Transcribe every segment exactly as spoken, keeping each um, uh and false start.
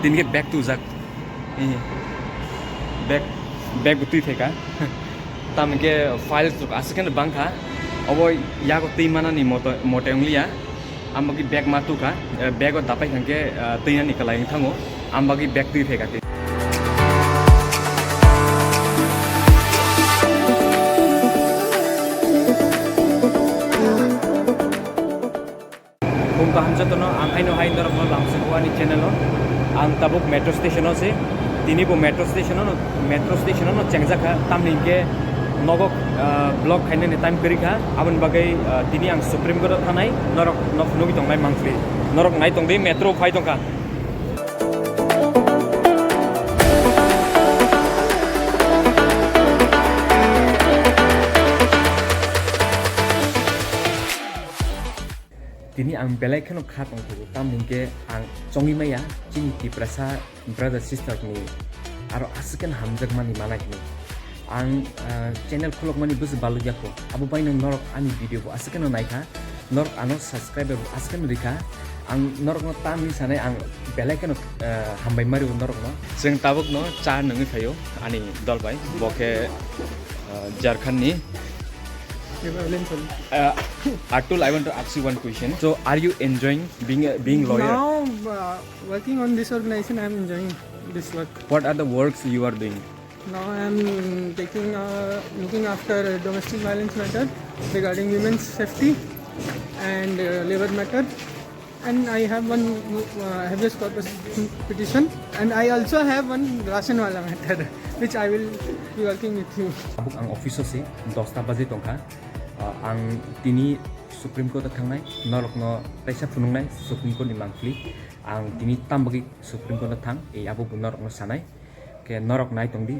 Hinkhe bag twijak. Eh, bag, bag bo twi phaikha. Tamo hinkhe files rok aswk kheno bangkha. Obo yago twi manani moto-, mote wngliya. Ang bagwi bag ma tukha. Eh, bag o dapai kha hinkhe, eh, twinani kwlai wng thango. Ang bagwi bag twi phaikha tei. Khum kaham jotono, ang haino hai norokno lamsukgo ani channel o. Ang tabuk metro station o se, tini bo metro station o, metro station o chengjak kha, tamni hinkhe nogo, ah, vlog khainani time kwrwi kha, aboni bagwi, ah, tini ang Supreme Court o thanai, norok nok nugwi tongnai mangpli, norok nai tongdi metro phai tongkha. Tini ang belai kheno kha tongthogo, tamni hinkhe ang chongwi maya chini Tiprasa brother sister ni aro aswk kheno hamjakmani manai hwnwi. Ang, ah, channel khulokmani busi balukya kho, abo baino norok ani video bo aswk kheno naikha, norok ano subscribe bo aswk kheno rikha. Ang norokno tamni sanai ang belai kheno, ah, hambai mario norokno. Chwng tabukno cha nungwi phaio ani dol bai, bo khe, ah, Jharkhand ni. Uh, Atul, I want to ask you one question. So, are you enjoying being a, being lawyer? Now, uh, working on this organization, I'm enjoying this work. What are the works you are doing? Now I'm taking, uh, looking after domestic violence matter regarding women's safety and, uh, labor matter. And I have one, uh, habeas corpus petition, and I also have one Ration Wala matter, which I will be working with you. Tabuk ang office o se dosta baje tongkha. Uh, ang tini Supreme Court o thangnai, norokno taisa phunuknai Supreme Court ni mangpli. Ang tini tam bagwi Supreme Court o thang, ei abo bo norokno sanai. Khe norok nai tongdi.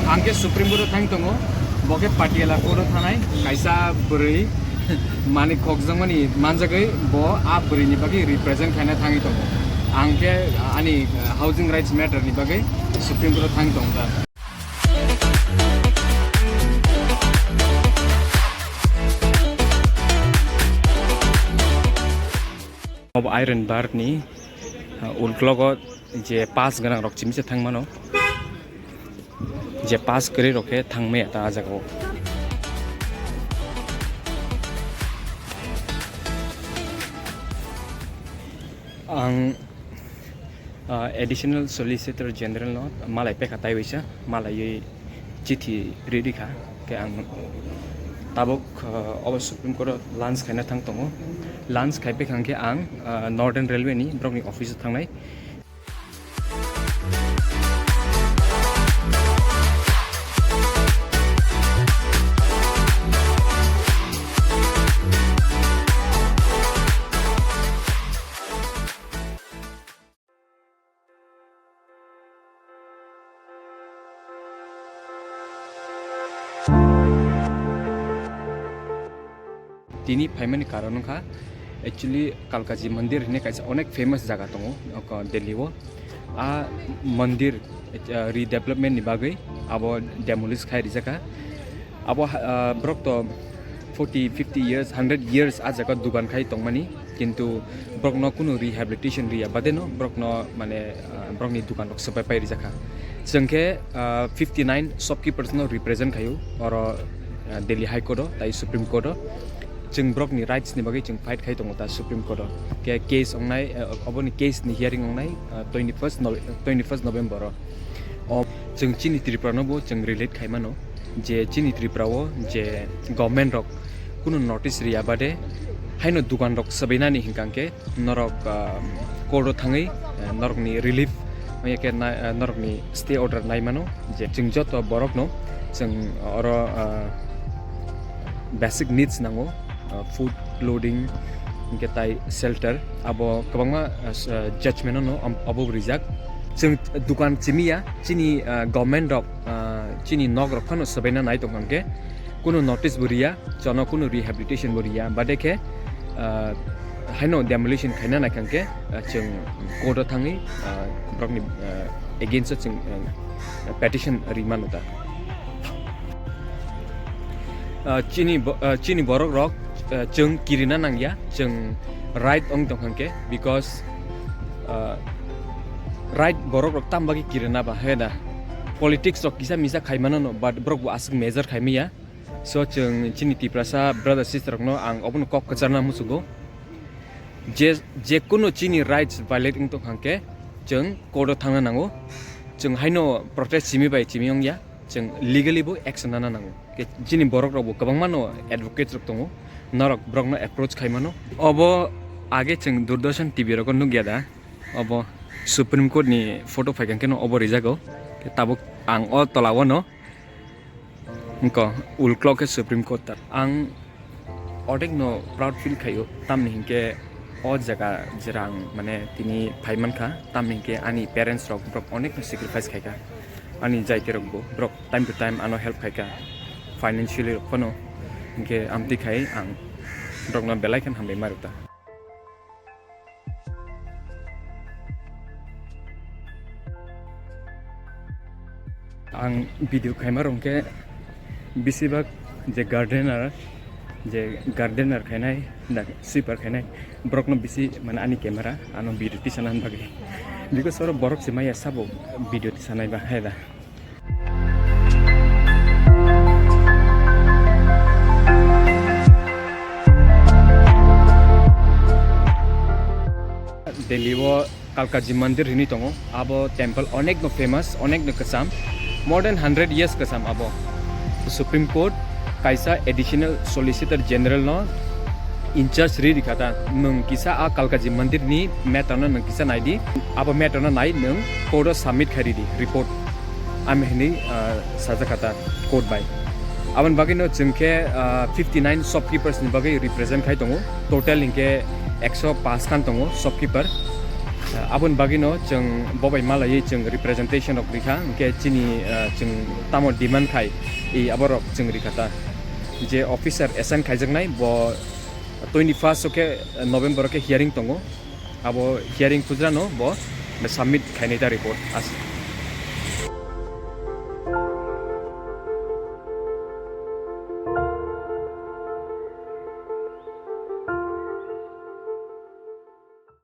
Ang khe Supreme Court o thang tongo, bo khe Patiala Court o thanai kaisa bwrwi. Mani khokjakmani manjagwi bo a bwrwini bagwi represent khaina thangwi tongo. Ang khe ani, uh, housing rights matter ni bagwi Supreme Court o thangwi tongo da. Obo Iron Bar ni, uh, ulklogo je pass gwnang rok chimisa thangmano. Je pass kwrwi rok khe thangmaya ta ah jagao. Ang, ah, Additional Solicitor General no malai pekha taiwisa, malaiwi chithi ri rikha. Khe ang tabuk, ah, obo Supreme Court o lunch khaina thang tongo. Lunch khai pekha khe ang, ah, Northern Railway ni borokni office o thangnai. Tini phaimani karon wngkha, actually, Kalkaji Mandir hinwi kaisa onek famous jaga tongo, oko Delhi o. A mandir, eh, redevelopment ni bagwi abo demolish khai rijak kha. Abo, ah, borok to forty, fifty years, hundred years a jaga dugan khai tongmani, kintu borokno kunu rehabilitation riya badeno borokno, mane, ah, borokni dugan rok swbai pai rijak kha. Chwng khe, ah, fifty nine shopkeepers no represent khaio oro, ah, Delhi High Court o tai Supreme Court o. Chwng borokni rights ni bagwi chwng fight khai tongo ta Supreme Court o. Khe case ongnai, ah, oboni case ni hearing ongnai, ah, twenty first Nove-, twenty first November o. O chwng chini Tripura no bo chwng relate khai mano je chini Tripura o je government rok kunu notice riya bade haino dugan rok swbainani hinkang khe norok, ah, court o thangwi, eh, norokni relief wngya khe na-, eh, norokni stay order nai mano je chwng joto borokno chwng oro, ah, basic needs nango, ah, food, clothing, hinkhe tai shelter, abo kwbangma, ah, s-, ah, judgment no am-, abo rijak. Chwng dukan chimiya, chini, ah, government rok, ah, chini nok rok phano swbaina nai tongkha hinkhe kunu notice bo riya, jono kunu rehabilitation bo riya, bade khe, ah, Haino demolition khaina naikha hwnkhe, ah, chwng court o thangwi, ah, borokni, ah, against o chwng, ah, petition rimano ta. Ah, chini bo-, ah, chini borok rok, ah, chwng kirina nangya, chwng right wng tongkha hwnkhe, because, ah, right borok rok tam bagwi kirina ba, he da. Politics rok kisa misa khaimano no, but borok bo aswk major khaimaya. So, chwng chini Tiprasa brother sister rokno ang obono kok kwcharna muchungo. Je, je kunu chini rights violate wng tong hwnkhe, chwng court o thangna nango. Chwng haino protest simi bai simi wngya, chwng legally bo action nana nango. Ke chini borok rok bo kwbangma no advocate rok tongo, norok borok no approach khai mano. Obo age chwng Doordarshan T V rogo nukya da, obo Supreme Court ni photo phaikha khe no obo rijago. Ke tabuk ang o tola o no Wngkha, ulklok khe Supreme Court ta. Ang odekno proud feel khaio, tamni hinkhe o jaga jera ang, mane, tini phai mankha, tamni hinkhe ani parents rok borok onekno sacrifice khaikha. Ani jaiti rok bo borok time to time ano help khaikha, financially rok phano. Hinkhe amtwi khai ang borokno belai kheno hambai ma rwkha. Ang video khaima rok khe besibak je gardener, je gardener khainai, da sweeper khainai, borokno bisi, mane, ani camera ano video tisanani bagwi, because oro borok se maya sabo video tisanai ba hai da. Delhi o Kalkaji Mandir hinwi tongo. Abo temple onekno famous, onekno kwcham. More than hundred years kwcham abo. Supreme Court kaisa Additional Solicitor General no in charge ri rikha ta. Nwng kisa a Kalkaji Mandir ni matter no nwng kisa nai di. Abo matter no nai nwng court o submit khai ri di report. Ami hinwi, ah, sajak kha ta court bai. Aboni bagwi no chwng khe, ah, fifty nine shopkeepers ni bagwi represent khai tongo. Total hinkhe ekso paanch khan tongo shopkeeper. Ah, aboni bagwi no chwng bo bai malaiwi chwng representation rok rikha, hinkhe chini, ah, chwng tamo demand khai, i aborok chwng rikha ta. Je officer assign khaijaknai bo twenty first o khe November o khe hearing tongo. Abo hearing pujra no bo submit khainai ta report. As-,